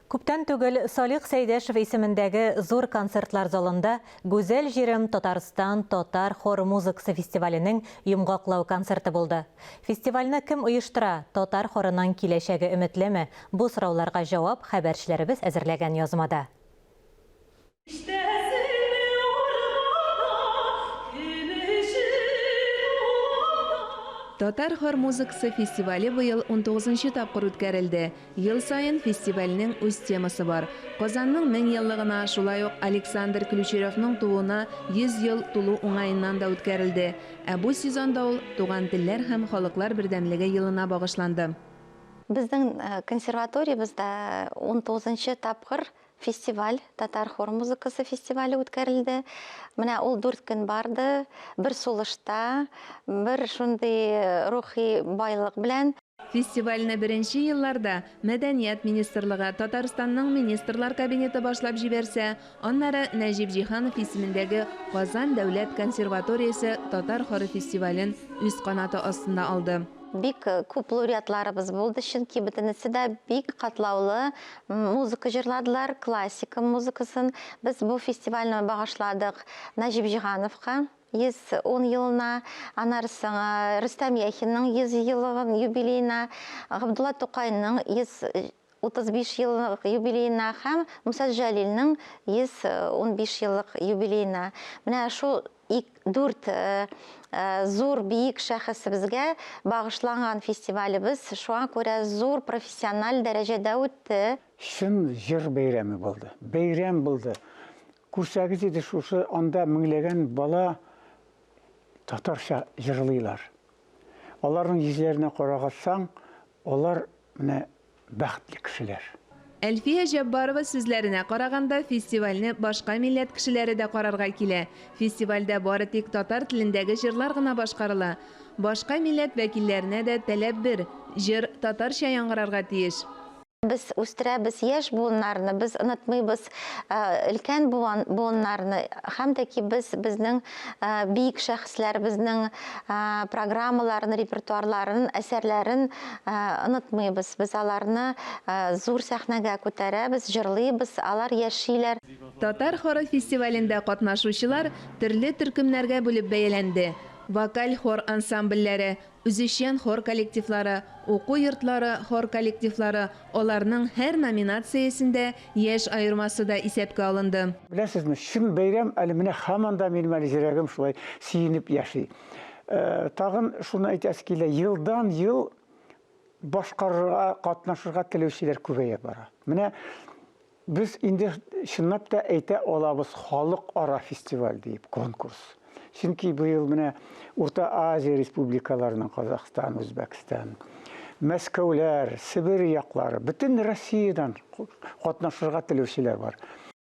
Күптән түгел Салих Сәйдәшев исемендәге Зур концертлар залында Гүзәл җирем Татарстан татар хор музыкасы фестиваленең йомгаклау концерты булды. Фестивальне кем оештыра, татар хорының киләчәге өметлеме? Бу сорауларга җавап хәбәрчеләребез әзерләгән язмада. Татар хор музыкасы фестивале быел унтугызынчы тапкыр үткәрелде. Ел саен фестивальнең үз темасы бар. Казанның 1000 еллыгына, шулай ук Александр Ключеревның тууына 100 ел тулу уңаеннан да үткәрелде. Ә бу сезонда ул Туган телләр һәм халыклар бердәмлеге елына багышланды. Безнең консерваториябездә унтугызынчы тапкыр Фестиваль, татар хор музыкасы фестивале үткәрелде. Менә ул дүрт көн барды, бер сулышта, бер шундый рухи байлык белән. Фестивальне беренче елларда Мәдәният министрлыгы, Татарстанның Министрлар Кабинеты башлап җибәрсә, аннары Нәҗип Җиһанов исемендәге Казан дәүләт консерваториясе татар хоры фестивален үз канаты астына алды. Бик күп лауреатларыбыз булды, чөнки бөтенесе дә бик катлаулы музыка җырладылар, классика музыкасын. Без бу фестивальне багышладык Нәҗип Җиһановка, 110 елына, аннары соң Рөстәм Яхинның 100 еллыгын юбилеена, Габдулла Тукайның 135 еллык юбилеена һәм Муса Җәлилнең 115 еллык юбилеена. Менә шул ик, дүрт зур биек шәхесебезгә багышланган фестивалебез шуңа күрә зур профессиональ дәрәҗәдә үтте. Чын җыр бәйрәме булды. Бәйрәм булды. Күрсәгез иде шушы анда меңләгән бала татарча җырлыйлар. Аларның йөзләренә карагатсаң, алар менә бәхетле кешеләр. Әлфия Җәббарова сүзләренә караганда, фестивальне башка милләт кешеләре дә карарга килә. Фестивальдә бары тик татар телендәге җырлар гына башкарыла. Башка милләт вәкилләренә дә таләп бер, җыр татарча яңгырарга тиеш. Без үстерәбез яшь буыннарны, без онытмыйбыз өлкән буыннарны һәм дә ки без безнең биек шәхесләребезнең программаларын, репертуарларын, әсәрләрен онытмыйбыз. Без аларны зур сәхнәгә күтәрәбез, җырлыйбыз, алар яшиләр. Татар хоры фестивалендә катнашучылар төрле төркемнәргә бүлеп бәяләнде, вокаль хор ансамбльләре, Үзешчән хор коллективлары, уку йортлары хор коллективлары, аларның һәр номинациясендә яшь аермасы да исәпкә алынды. Беләсезме, чын бәйрәм әле менә һаман да минем әле йөрәгем шулай сөенеп яши. Тагын шуны әйтәсе килә, елдан-ел башкарырга, катнашырга теләүчеләр күбәя бара. Менә Без инде чынлап та әйтә алабыз халыкара фестиваль диеп, конкурс. Чөнки быел менә Урта Азия республикаларының Казахстан, Үзбәкстан, Мәскәүләр, Себер яклары, бөтен Россиядән катнашырга теләүчеләр бар.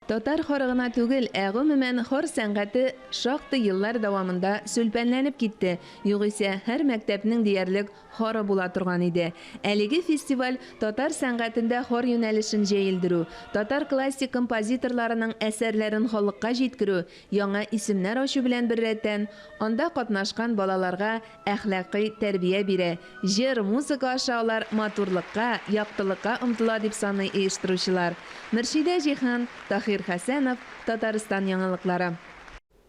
Татар хоры гына түгел, ә гомумән хор сәнгате шактый еллар дәвамында сүлпәнләнеп китте. Югыйсә, һәр мәктәпнең диярлек хоры була торган иде. Әлеге фестиваль татар сәнгатендә хор юнәлешен җәелдерү, татар классик композиторларының әсәрләрен халыкка җиткерү, яңа исемнәр ачу белән беррәттән, анда катнашкан балаларга әхлакый тәрбия бирә, җыр, музыка аша алар матурлыкка, яктылыкка омтыла дип саный оештыручылар. Мөршидә Җиһан, Таһир Хәсәнов, Татарстан яңалыклары.